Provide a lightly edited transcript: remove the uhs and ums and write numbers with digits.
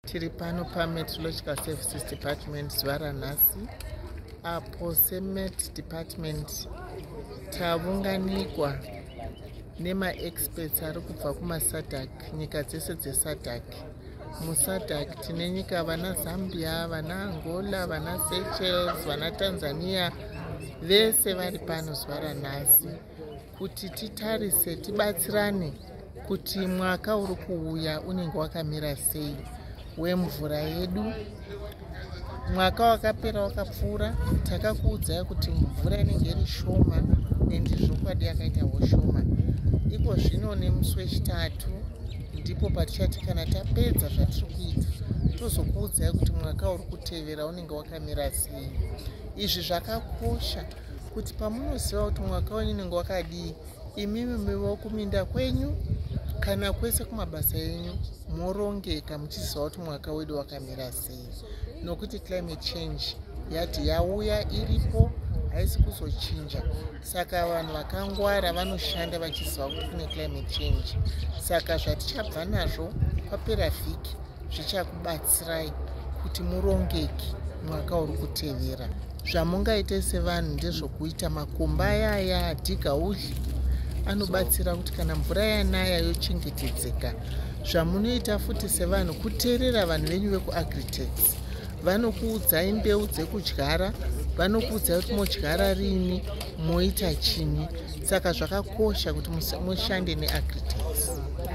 Tiri pano paMeteorological Services Department zuva ranhasi apo seMet Department tavunganikwa nemaexperts ari kubva kumaSADC, nyika dzese dzeSADC. MuSADC tine nyika vana Zambia, vana Angola, vana Seychelles, vana Tanzania, vese vari pano zuva ranhasi kuti titarise, tibatsirane kuti mwaka uri kuuya unenge wakamira sei wemvura yedu. Mwaka wakapera wakapfuura takakuudzai kuti mvura inenge iri shoma, and zvokwadi yakaitawo shoma. Iko zvino nemusi wechitatu ndipo patichati kana tapedza zvatiri kuita tozokuudzai kuti mwaka uri kutevera unenge wakamira sei. Izvi zvakakosha kuti pamunoziva kuti mwaka wenyu unenge wakadii, imimi mivo kuminda kwenyu kana kwese kumabasa enyu morongeka muchiziva kuti mwaka wedu wakamira sei, nokuti climate change yati yauya iripo, haisi kuzochinja. Saka vanhu vakangwara vanoshanda vachiziva kuti kune climate change. Saka zvatichabva nazvo kwapera vhiki zvichakubatsirai kuti murongeke mwaka uri kutevera. Zvamungaite sevanhu ndezvokuita makomba ayaya dhiga udyi anobatsira kuti kana mvura yanaya yochengetedzeka. Zvamunoita futi sevanhu kuteerera vanhu venyu vekuAgritex, vanokuudzai mbeu dzekudyara, vanokuudzai kuti modyara rini, moita chini. Saka zvakakosha kuti mushande neAgritex.